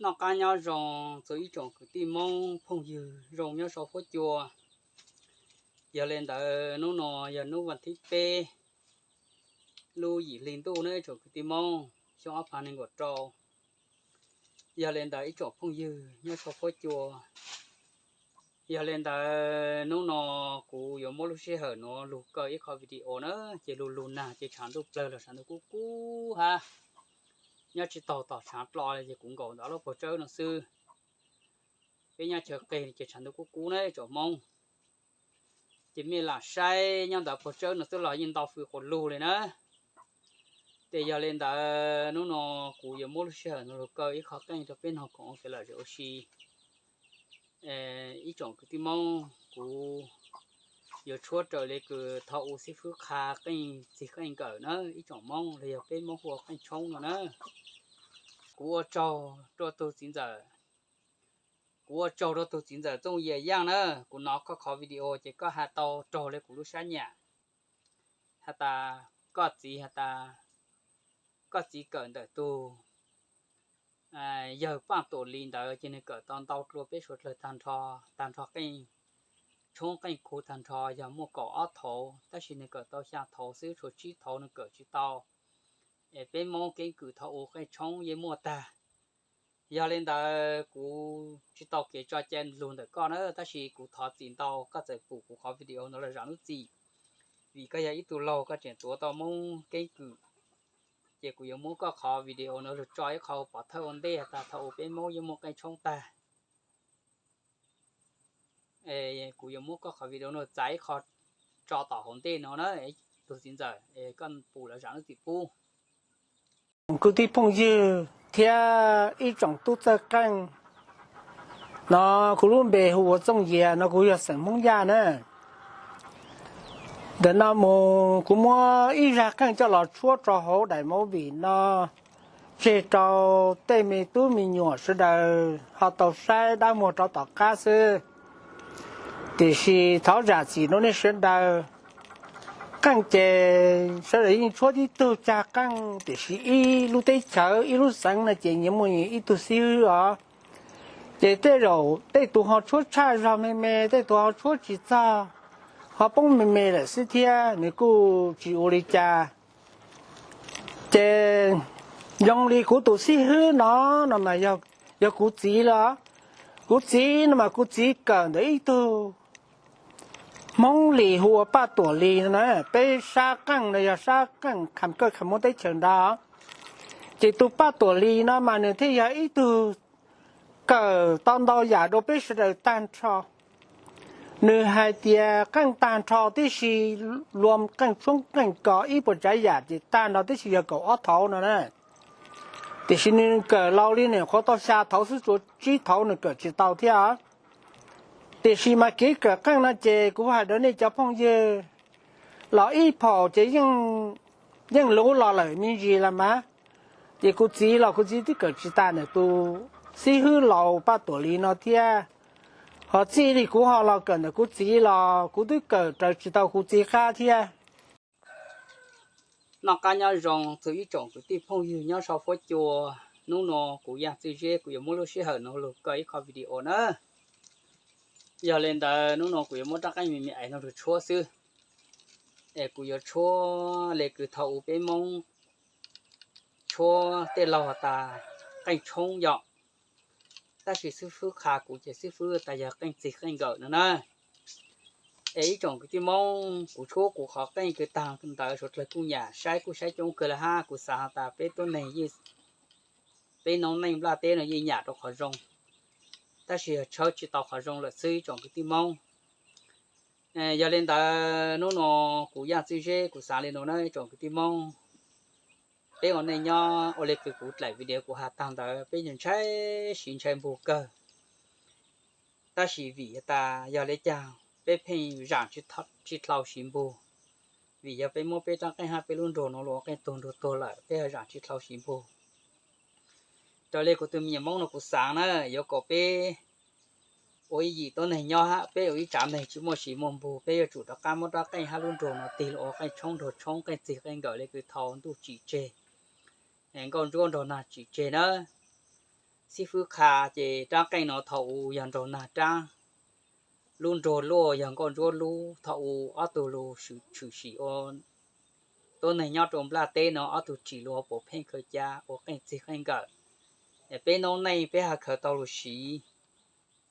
Noj qab nyob zoo txog ib tsoom kwv tij Hmoob phooj ywg zoo nyob sau huab cua. Yog li ntawd hnub no yog hnub vas thib peb, lub yim hli ntuj na ib tsoom kwv tij Hmoob, xyoo ob phav nees nkaum rau. Yog li ntawd ib tsoom phooj ywg nyob sau huab cua, yog li ntawd hnub no kuv yuav muab lub sij hawm no lug kaw ib qho video na, ces lug lug nag ces tshav ntuj plawg los tshav ntuj kub kub hab, nyob tsis taug tom tshav dlo ces kuv nkaum ntawm lub pag tsawb no xwb. Peb nyob chaw qeg ces tshav ntuj kub kub na tsoom Hmoob, ces mej lam saib nyob ntawm pag tsawb no xwb los yeej ntau fws quas lug li na. Ces yog li ntawd hnub no kuv yuav muab lub sij hawm no lug kaw ib qho qeej rau peb noog koom ua kev lom zem ua si. Ib tsoom kwv tij Hmoob, kuv yuav tshuab raws li kws thaum ub xib fwb qha qeej txig qeej nkawm na ib tsoom Hmoob, los yog peb Hmoob hu ua qeej tshoob no na. Kuv ua tsaug rua tug txiv ntxawm, kuv ua tsaug rua tug txiv ntxawm Txooj Yias Yaaj na, kuv nov koj qhov video ces koj has tau raug li kuv lub sab nyam, has tas koj txiv, has tas koj txiv kawm ntawm tug yawg Paj Tuam Lis ntawd ces nwg kawm tau ntau dlua peb suav dlawg tag nrho, tag nrho qeej tshoob qeej khu tag nrho yog muaj kaum ob thauv, tab sis nwg kawm tau xya thauv xwb, tshuav tsib thauv nwg kawm tsis tau. Es peb Hmoob keeb kwm thaum ub qeej tshoob yeej muaj tag. Yog li ntawd kuv tsis tau kev tso cai lug ntawm koj na, tab sis kuv thov txim ntau koj txawm pum kuv qhov video no los zam lub txim, vim koj yog ib tug laug koj tseem tuav tau Hmoob keeb kwm. Ces kuv yuav muab koj qhov video no lug tso ib qho pov thawj ua ntej has tas thaum ub peb Hmoob yeej muaj qeej tshoob tag. Kuv yuav muab koj qhov video no txav ib qho tso tom hauv ntej no na, tug txiv ntxawm, koj pum los zam lub txim pub. Kwv tij phooj ywg thiab ib tsoom tub txawj qeej no, kuv lub npe hu ua Txooj Yias no, kuv yog xeem Hmoob Yaj na. Ntawm no mus kuv muab ib zag qeej coj los tshuab rau hauv daim movie no tseg rau tej me tub me nyuam sawv daws ho tau saib dab muag rau tom qab xwb. Tiam sis thov zam txim rau nej sawv daws. Qeej ces sawv daws yeej tshuab tib tug cag qeej, tiam sis ib lub teb chaws ib lub xeev no ces nyias muaj ib tug xib hwb os. Ces tej zaum tej tus ho tshuab tshaj zog me me, tej tus ho tshuab tsis txog, ho poob me me lawm xwb thiab, nws kuj tsis ua li cas. Ces zoo li kuv tus xib hwb no, no mas yog kuv txiv los, kuv txiv no mas kuv txiv kawm ntawm ib tug Hmoob Lis hu ua Paj Tuam Lis no na. Peb sab qeej no yog sab qeej kham kawj kham muab teb chaws nrad. Ces tus Paj Tuam Lis no mas nws thiaj yog ib tug kawm tau ntau yam rau peb sawv daws tag nrho. Nws hais tias qeej tag nrho tib si, lua qeej tshoob qeej kos ib puas tsav yam ces tag nrho tib si yog kaum ob thauv no na. Tiam sis nws kawm laus li nws qhuav tau xya thauv xwb, tshuav tsib thauv nws kawm tsis tau thiab. Tiam sis mas kev kawm qeej no ces kuv hais rau nej cov phooj ywg los ib phaum ces yeej luv los lawm me ntsis los mas. Ces kuv txiv los kuv txiv twb kawm tsis tas ntawm tus xib hwb laus Paj Tuam Lis no thiab. Ho txij li kuv ho los kawm ntawm kuv txiv los kuv twb kawm raws tsis tau kuv txiv qab thiab. Noj qab nyob zoo txug ib tsoom kwv tij phooj ywg nyob sau huab cua. Hnub no kuv Yaj Txwj Zeb kuv yuav muab lub sij hawm no lug kaw ib qho video na. Yog li ntawd hnub no kuv yuav muab rab qeej me me ais no lug tshuab xwb. Es kuv yuav tshuab le kws thaum ub peb Moob tshuab tej laug has tas qeej tshoob yom. Tab sis xib fwb qha kuv ces xib fwb tas yog qeej txig qeej nkawm no na. Es ib tsoom kwv tij Moob, kuv tshuab kuv qhov qeej kws tag ntawd suav dlawg kuj nyam saib kuj saib coob kawg le hab. Kuv xav has tas peb tuab neeg, peb noob neej nplaj teb no yeej nyam rau qhov zoo, tab sis yog tshawb tsis tau qhov zoo lawm xwb ib tsoom kwv tij Moob. Yog li ntawd hnub no kuv Yaj Txwj Zeb kuv xav li no na ib tsoom kwv tij Moob. Peb ua neej nyob ua li kws kuv dlaim video kuv has tag ntawd peb ntshai siv ntshai npug kawg. Tab sis vim has tas yog li cas peb pheej zam tsis dlhau siv npug? Vim yog peb muab peb rab qeej hab peb lub nruas no lug ua qeej tuag nruag tuag lawm peb ho zam tsis dlhau siv npug. Raws li kuv tug me nyuam Moob no kuv xaav na, yuav kom peb ua ib yim tuab neeg nyob hab peb ua ib tsav neeg tsis muaj siv muaj npug, peb yuav tsum rov qab muab rab qeej hab lub nruas no tig lug ua qeej tshoob nruas tshoob, qeej txig qeej nkawm li kws thaus ntuj tsim tseg, nkauj ntsuab nraug nag tsim tseg na. Xib fwb Qha ces rab qeej no thaum u yog nraug nag rab, lub nruag luaj yog nkauj ntsuab lub. Thaum u ob tug lug tshwm sim ua tuab neeg nyob rau nplaj teb no ob tug tsim lug ua puav pheej khaws ca ua qeej txig qeej nkawm. Peb noob neej peb ho khaws tau lug siv,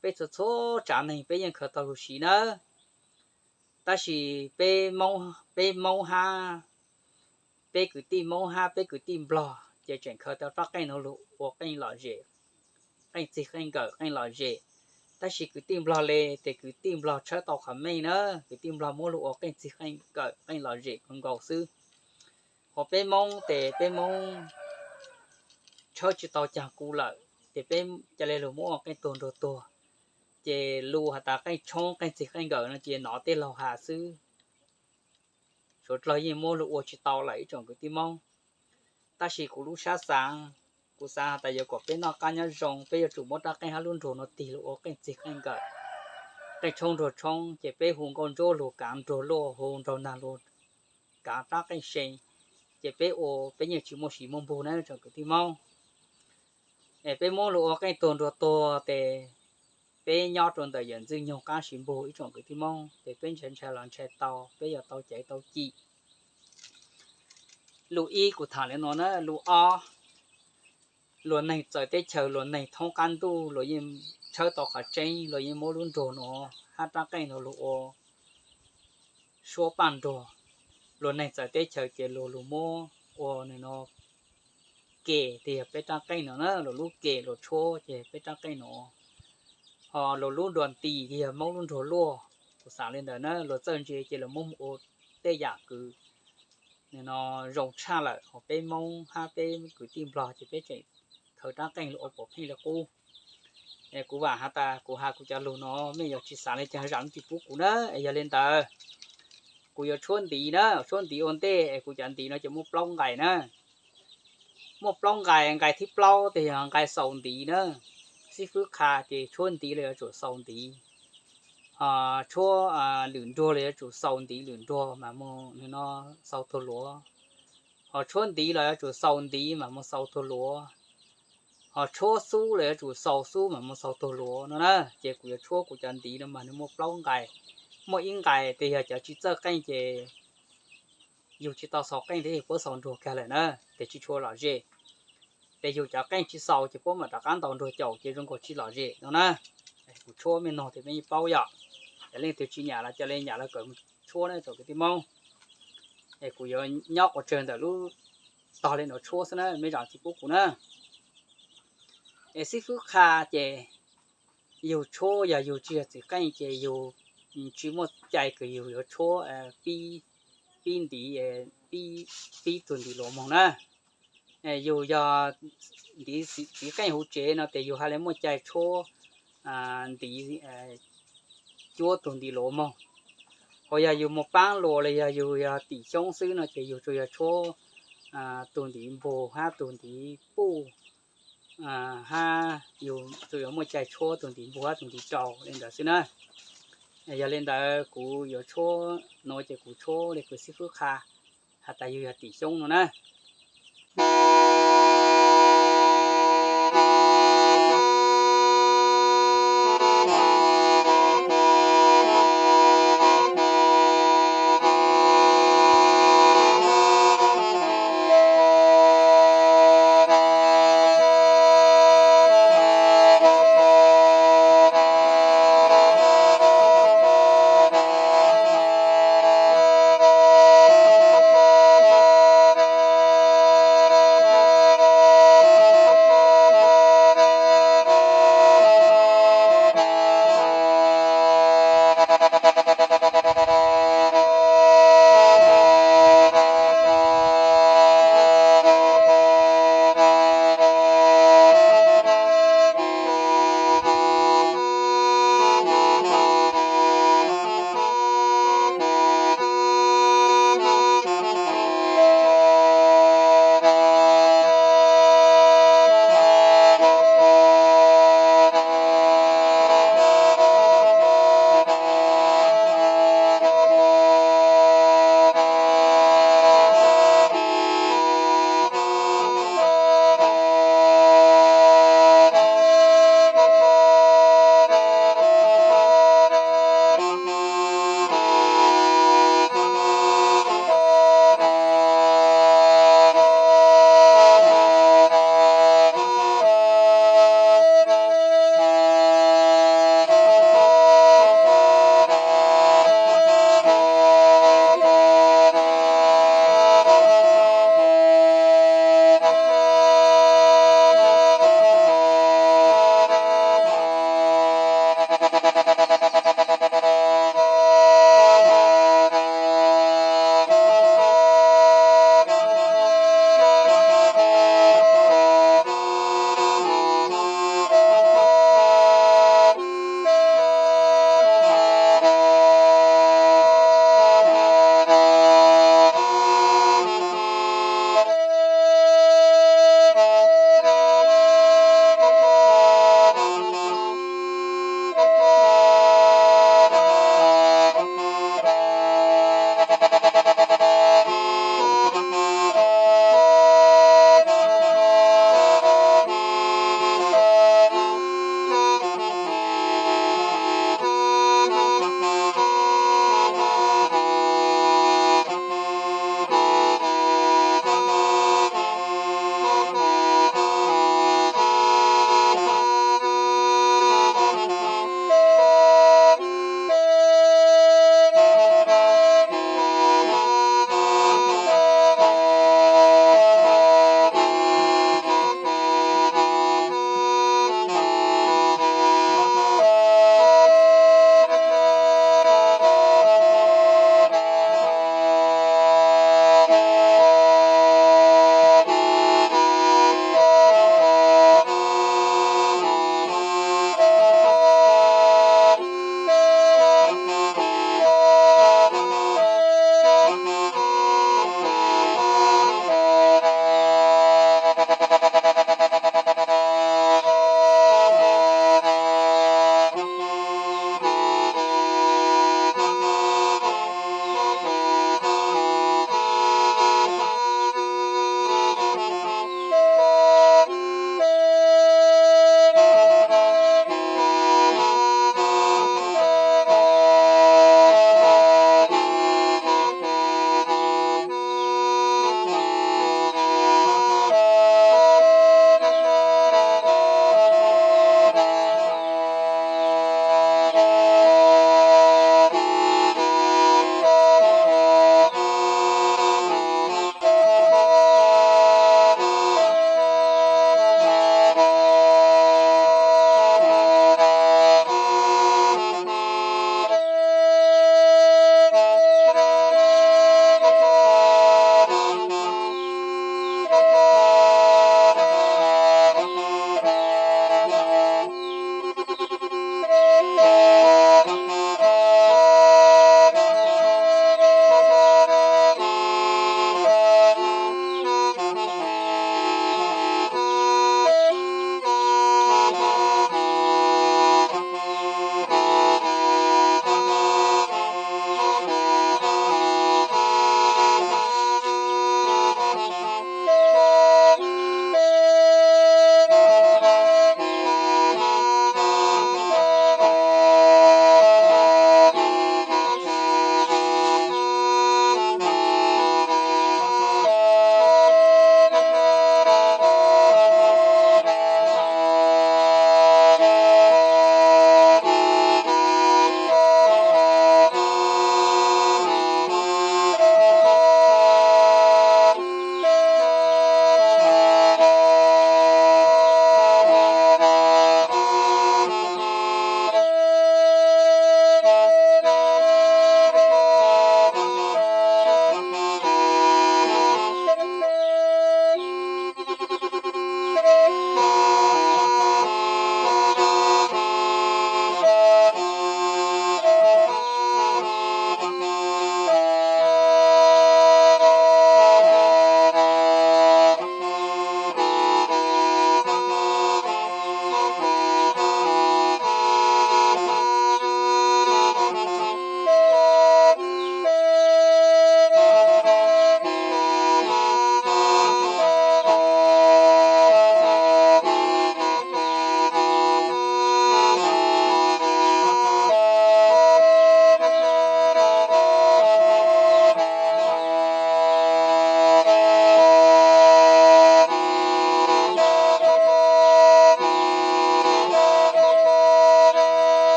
peb txhua txhua tsav neeg peb yeej khaws tau lug siv nawb. Tab sis peb Moob hab, peb kwv tij Moob hab peb kwv tij Nplog ces tseem khaws tau rab qeej no lug ua qeej lom zem, qeej txig qeej nkawm qeej lom zem. Tab sis kwv tij Nplog le ces kwv tij Nplog tshawb tau qhov meej na, kwv tij Nplog muab lug ua qeej txig qeej nkawm qeej lom zem kawg nkaus xwb. Ho peb Moob ces peb Moob tshawb tsis tau caag kuv lawm ces peb ca le lug muab ua qeej tuag nruag tuag. Ces lus has tas qeej tshoob qeej txig qeej nkawm no ces nov tej laug has xwb, suav dlawg yeej muab lug ua tsis tau lawm ib tsoom kwv tij Moob. Tab sis kuv lub sab xaav, kuv xaav has tas yuav kom peb noj qab nyob zoo peb yuav tsum muab rab qeej hab lub nruag no tig lug ua qeej txig qeej nkawm, qeej tshoob nruag tshoob. Ces peb hu nkauj ntsuab lug kaav nruag luaj, hu nraug nag lug kaav rab qeej see, ces peb ua peb yeej tsis muaj siv muaj npug na ib tsoom kwv tij Moob. Es peb muab lug ua qeej tuag nruag tuag ces peb nyob rau ntawm yawm ntxwg nyoog qaab siv npug ib tsoom kwv tij Moob, ces peb ntshai ntshai los ntshai tau, peb yuav tau caiv tau cim. Lus ib kuv tham li no na, lus ob, luag neeg txawv teb chaws luag neeg thoob qab ntuj luag yeej tshawb tau qhov tseeb, luag yeej muab lub nruag no hab rab qeej no lug ua suab paaj nruag. Luag neeg txawv teb chaws ces luag lug muab ua nws no kem, tes yog peb rab qeej no na, luag lub kem luag tshuab ces peb rab qeej no. Ho luag lub nruas ntis ces yog Moob lub nruag luaj. Kuv xaav li ntawd na, luag txawj ntse ces luag muab mus ua tej yam kws nws no zoo tshaj lawm. Ho peb Moob hab peb kwv tij Nplog ces peb tseem khaws rab qeej lug ua puav pheej li qub. Es kuv vaam has tas kuv has kuv cov lug no mej yuav tsis xaav li caag zam lub txim pub kuv na. Es yog li ntawd kuv yuav tshuab ntiv na, tshuab ntiv ua ntej, es kuv cov ntiv no ces muaj plaub nqai na. Muaj plaub nqai, nqai thib plaub tes yog nqai xaus ntiv na. Xib fwb Qha ces tshuab ntiv los yuav tsum xaus ntiv, ho tshuab lwm nruag los yuav tsum xaus ntiv lwm nruag mas mus nws no xaus tug luav, ho tshuab ntiv los yuav tsum xaus ntiv mas mus xaus tug luav, ho tshuab xub los yuav tsum xaus xub mas mus xaus tug luav no na. Ces kuv yuav tshuab kuv cov ntiv no mas nws muaj plaub nqai. Muaj ib nqai tes yog cov tsis txawj qeej ces yug tsis tau xaus qeej thiab yug puab xaus nruag kag lawm na, tes tsis tshua lom zem. Tes yug cov qeej tsis xaus ces puab mam rov qab ntaus nruag caum ces zoo nkaus tsis lom zem no na. Kuv tshuab mej noog tes mej yeej paub yom. Yog leej twg tsis nyam los ca le nyam los kawm mus tshuab na tsoom kwv tij Moob. Es kuv yuav nyob quas tsawg ntawm lub tog le nuav tshuab xwb na, mej zam txim pub kuv na. Es xib fwb Qha ces yug tshuab yog yug tsis yog txiv qeej ces yug tsis muaj cai kws yug yuav tshuab pib ntiv, pib tug ntiv luav moog na. Yug yog ntiv txiv qeej huv tsev no tes yug ha le muaj cai tshuab ntiv cuab tug ntiv luav moog. Ho yog yug moog paab luas los yog yug yog tim xyoob xwb no ces yug tsuas yog tshuab tug ntiv npug hab tug ntiv puj hab yug tsuas yuav muaj cai tshuab tug ntiv npug hab tug ntiv rau le ntawd xwb na. Yog le ntawd kuv yuav tshuab nuav ces kuv tshuab le kws xib fwb Qha has tas yug yog tim xyoob no na.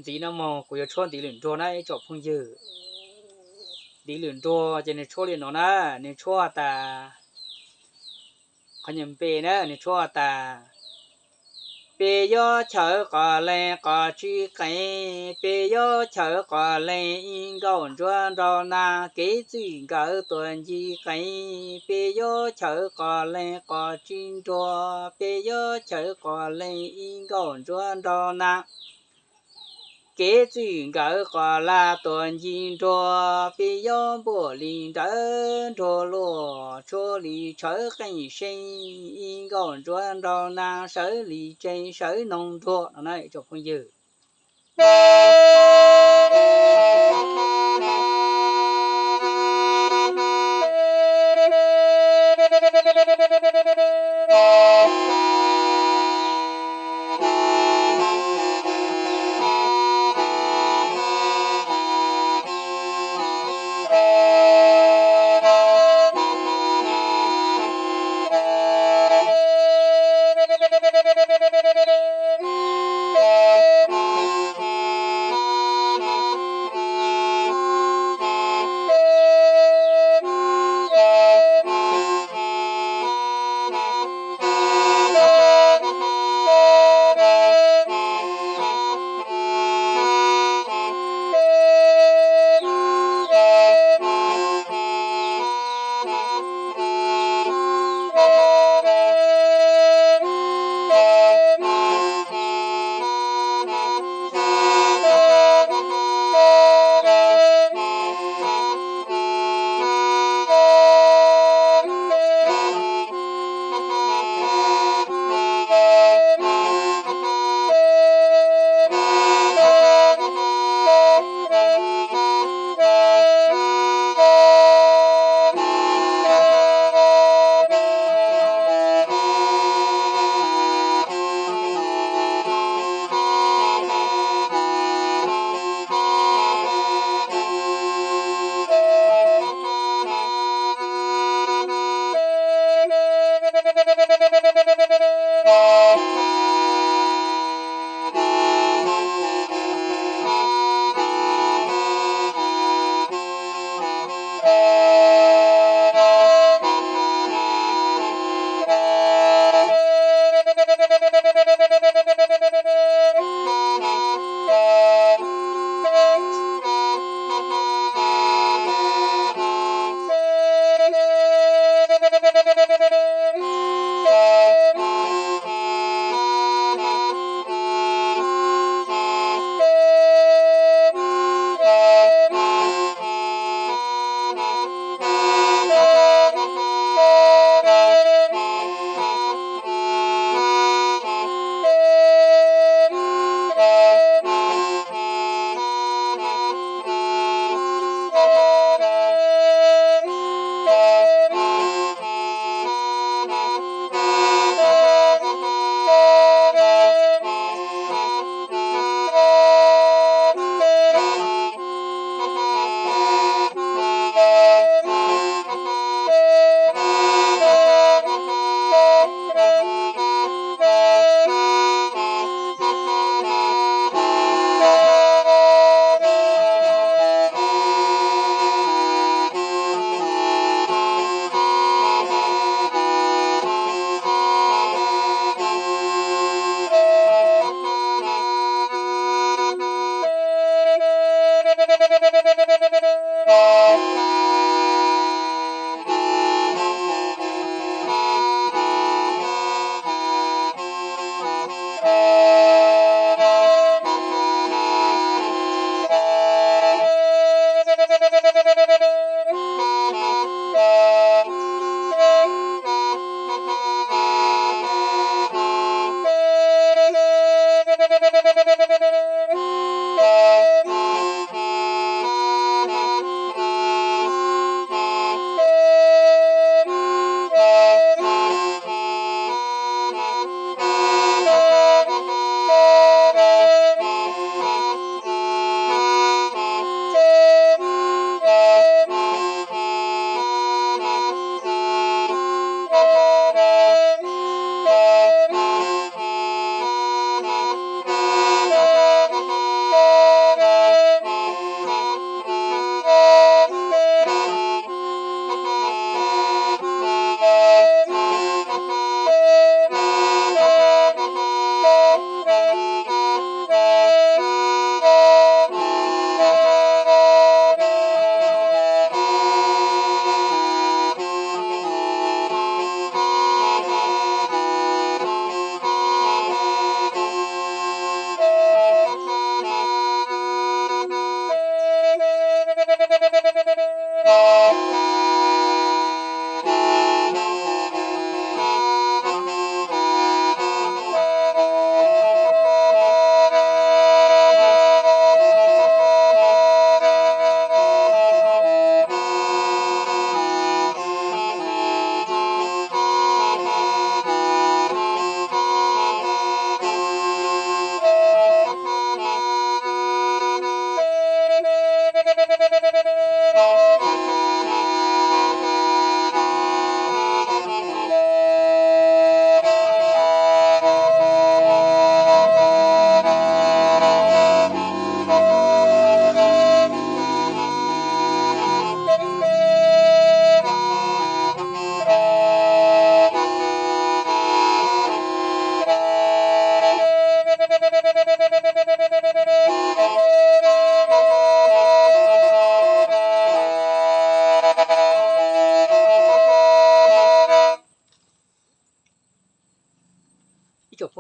Ntxiv no mog kuv yuav tshuab ntiv lwm nruag na ib tsoom phooj ywg. Ntiv lwm nruag ces nws tshuab li no na, nws tshuab tas, qhov npe na nws tshuab tas, peb yuav chaw qos lees qos tsib qees, peb yuav chaw qos lees ib nkaus ntsuav nraug nag, kev txwj nkawm tuam nci qees, peb yuav chaw qos lees qos tsib nruag, peb yuav chaw qos lees ib nkaus ntsuav nraug nag, kev txwj nkawm qos laj tuam nci nruag, peb yuav npuaj li nrawv nruag luaj, tshuab li tshawv qeej seej ib nkaus ntsuav nraug nag, sawv li tsev sawv noog nruag no na ib tsoom phooj ywg.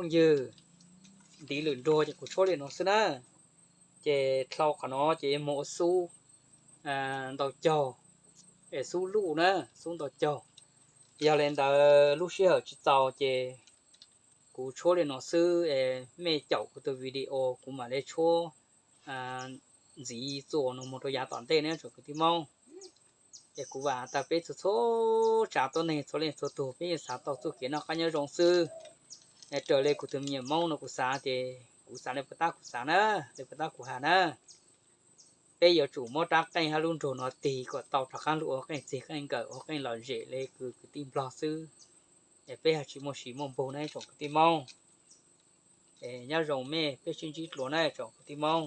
Phooj ywg, ntiv lwm nruag ces kuv tshuab li no xwb na. Ces dlhau qhov no ces yuav mus ua xub ntau caug, es xub luj na, xub ntau caug. Yog li ntawd lub sij hawm tsis txaus ces kuv tshuab li no xwb es mej caum kuv tus video kuv mam li tshuab ntxiv txuas no mus rau yav tom ntej na tsoom kwv tij Hmoob. Es kuv vam tag peb txhua txhua tsav tuab neeg txhua leej txhua tug peb yeej xav tau txuj kev noj qab nyob zoo xwb. Raws li kuv tus me nyuam Hmoob no kuv xav ces kuv xav li puas tab kuv xav na, li puas tab kuv has na. Peb yuav tsum muab rab qeej hab lub nruag no tig kom tau rov qab lug ua qeej txig qeej nkawm ua qeej lom zem li kwv kwv tij Nplog xwb. Es peb yog tsis muaj siv muaj npug na tsoom kwv tij Hmoob. Es nyob zoo mej peb sib ntsib dlua na tsoom kwv tij Hmoob.